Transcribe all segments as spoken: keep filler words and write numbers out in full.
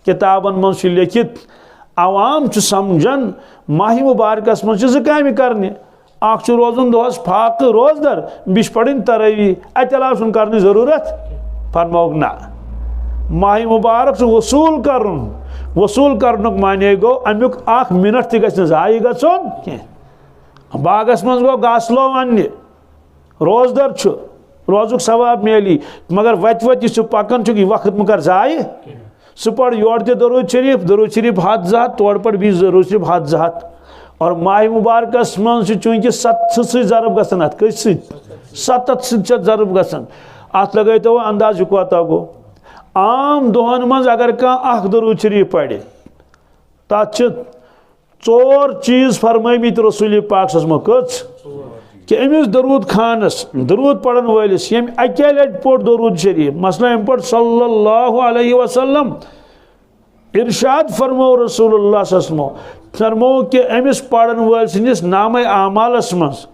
کتابن منٛز چھُ لیٚکھِتھ، عوام چھُ سمجھان ماہِ مبارکس منٛز چھِ زٕ کامہِ کرنہِ۔ اکھ چھُ روزُن دۄہس فاقہٕ روزدر، بیٚیہِ چھِ پرٕنۍ تراویح۔ اتہِ علاوٕ چھُنہٕ کرنٕچ ضروٗرت۔ فرمووُکھ نہ، ماہِ مبارک چھُ وصوٗل کرُن۔ وصوٗل کرنُک معنی گوٚو امیُک اکھ منٹ تہِ گژھِ نہٕ ضایع گژھُن کینٛہہ۔ باغس منٛز گوٚو گاسہٕ لو اننہِ، روزدر چھُ، روزُک ثواب میلی، مگر وتہِ وتہِ یُس ژٕ پکان چھُکھ، یہِ وقت مہٕ کر ضایع۔ ژٕ پَر یورٕ تہِ درود شریف، درود شریف ہَتھ زٕ ہَتھ، تورٕ پَر بیٚیہِ درود شریف ہَتھ زٕ ہَتھ۔ اور ماہِ مبارکس منٛز چھُ چوٗنٛکہِ ستھ سۭتۍ ضرب گژھان، اَتھ کٔژِ سۭتۍ؟ ستتھ سۭتۍ چھِ اَتھ ضرب گژھان۔ اَتھ لگٲیتو انداز، یہِ کوتاہ گوٚو؟ عام دۄہن منٛز اگر کانٛہہ اکھ درود شریف پرِ، تَتھ چھِ ژور چیٖز فرمٲیمٕتۍ رسول پاک صلی اللہ علیہ وسلمو۔ کٔژ؟ کہ أمِس درود خانس، درود پرن وٲلِس، ییٚمۍ اَکے لٹہِ پوٚر درود شریف، مثلاً أمۍ پوٚر صلی اللہ علیہ وسلم، ارشاد فرمو رسول اللہ صلی اللہ علیہ وسلمو، فرمو کہ أمِس پرن وٲلۍ سٕنٛدِس نامہ اعمالس منٛز،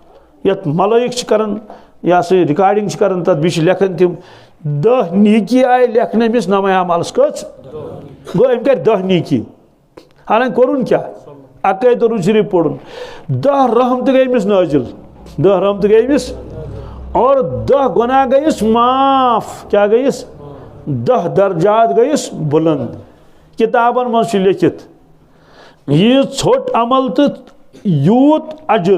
یتھ ملائک چھِ کران، یا سُہ ریکارڈنگ چھِ کران تتھ، بیٚیہِ چھِ لیکھان تِم، دہ نیکی آیہِ لیکھنہٕ أمِس نامہ اعمالس۔ کٔژ؟ گوٚو أمۍ کرِ دہ نیکی۔ حالانکہ کوٚرُن کیٛاہ؟ اَکٲے درود شریف پوٚرُن۔ دہ رحمتہٕ گٔے أمِس نٲزِل۔ دہ رحمتہٕ گٔے أمِس۔ اور دہ گۄناہ گٔیِس معاف۔ کیٛاہ گٔیِس؟ دہ درجات گٔیِس بُلند۔ کِتابَن منٛز چھُ لیٚکھِتھ، یہِ ژھوٚٹ عمل تہٕ یوٗت اجر،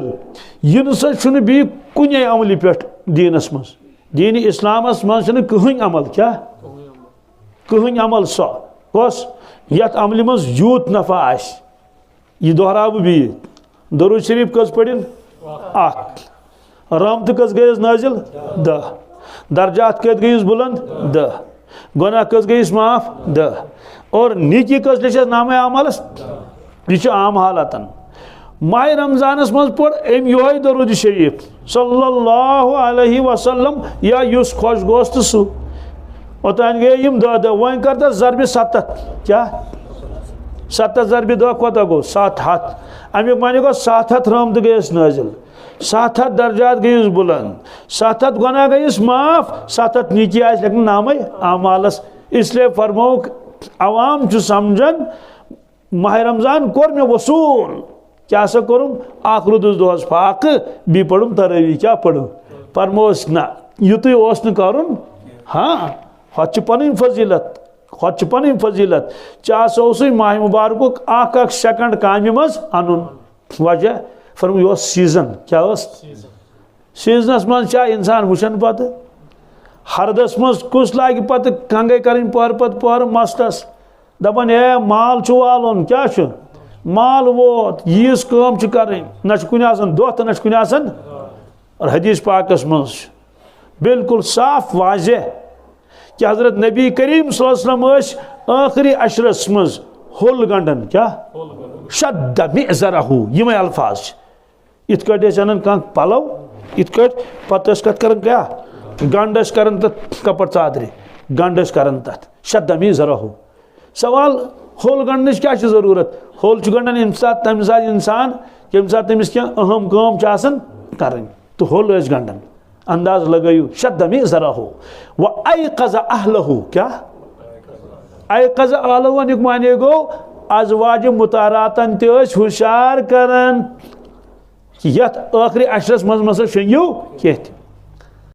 یہِ نہ سا چھُنہٕ بیٚیہِ کُنے عملہِ پٮ۪ٹھ دیٖنَس منٛز۔ دیٖنِ اِسلامَس منٛز چھُنہٕ کٕہٕنۍ عمل، کیٛاہ؟ کٕہٕنۍ عمل سۄ، کۄس؟ یتھ عملہِ منٛز یوٗت نفع آسہِ۔ یہِ دۄہراو بہٕ بیٚیہِ۔ درود شریف کٔژ پٔرِن؟ اکھ۔ رحمتہٕ کٔژ گٔیَس نٲزِل؟ دہ۔ درجات کٔژ گٔیَس بُلند؟ دہ۔ گۄناہ کٔژ گٔیَس معاف؟ دہ۔ اور نیکی کٔژ لیٚچھَس نامہ اعمالس؟ یہِ چھُ عام حالاتن۔ ماہِ رمضانس منٛز پوٚر أمۍ یِہوٚے درود شریف صلی اللہ علیہ وسلم، یا یُس خۄش گوٚوس تہٕ سُہ۔ اوٚتام گٔے یِم دہ دہ، وۄنۍ کر تس ضربِ ستتھ۔ کیٛاہ؟ ستتھ ضربِ دہ کوتاہ گوٚو؟ ستھ ہتھ۔ اَمیُک معنی گوٚو ستھ ہتھ رحمتہٕ گٔیَس نٲزِل، ستھ ہتھ درجات گٔیِس بُلند، ستھ ہتھ گۄناہ گٔیِس معاف، ستھ ہتھ نیکی آسہِ لیکھنہٕ نامے اعمالس۔ اس لیے فرمووُکھ، عوام چھُ سمجھان، ماہِ رمضان کوٚر مےٚ وصوٗل۔ کیٛاہ سا کوٚرُم؟ اکھ روٗدُس دۄہس فاقہٕ، بیٚیہِ پٔرٕم ترٲویح۔ کیٛاہ پٔرٕم؟ فرمووُس نہ، یُتُے اوس نہٕ کرُن۔ ہاں، ہۄتھ چھِ پنٕنۍ فضیلت، ہۄتھ چھِ پنٕنۍ فضیلت۔ ژےٚ ہسا اوسُے ماہِ مبارکُک اکھ اکھ سیکنڈ کامہِ منٛز انُن۔ وجہ؟ فرموو، یہِ اوس سیزن۔ کیٛاہ اوس؟ سیزنس منٛز چھا انسان وٕچھان پتہٕ؟ ہردس منٛز کُس لاگہِ پتہٕ کنگے کرٕنۍ پٔہر پتہٕ پٔہر مستس؟ دپان، اے، مال چھُ والُن، کیٛاہ چھُ؟ مال ووت، ییٖژ کٲم چھِ کرٕنۍ، نہ چھُ کُنہِ آسان دۄہ تہٕ نہ چھُ کُنہِ آسان۔ اور حدیث پاکس منٛز چھُ بالکل صاف واضح کہ حضرت نبی کریم صلی اللہ علیہ وسلم ٲسۍ ٲخری عشرس منٛز ہوٚل گنڈان۔ کیٛاہ؟ شد مئزرہ، یِمے الفاظ چھِ۔ یِتھ کٲٹھۍ ٲسۍ اَنان کانٛہہ پَلَو، یِتھ کٲٹھۍ پَتہٕ ٲسۍ کَتھ کَران کیٛاہ؟ گَنٛڈ ٲسۍ کَران تَتھ کَپَر ژادرِ، گَنٛڈ ٲسۍ کَران تَتھ۔ شد مئزرہ۔ سوال، ہوٚل گَنٛڈنٕچ کیٛاہ چھِ ضروٗرت؟ ہوٚل چھُ گَنٛڈان ییٚمہِ ساتہٕ، تَمہِ ساتہٕ اِنسان، ییٚمہِ ساتہٕ تٔمِس کینٛہہ اہم کٲم چھِ آسان کَرٕنۍ، تہٕ ہوٚل ٲسۍ گَنٛڈان۔ انداز لگٲیِو، شد مئزرہ۔ و ایقظ اہلہ۔ کیٛاہ؟ ایقظ اہلہ ونیُک معنی گوٚو، ازواج مطہراتن تہِ ٲسۍ ہُشار کران کہ یتھ ٲخری عشرس منٛز مہ سا شۄنگِو کینٛہہ تہِ۔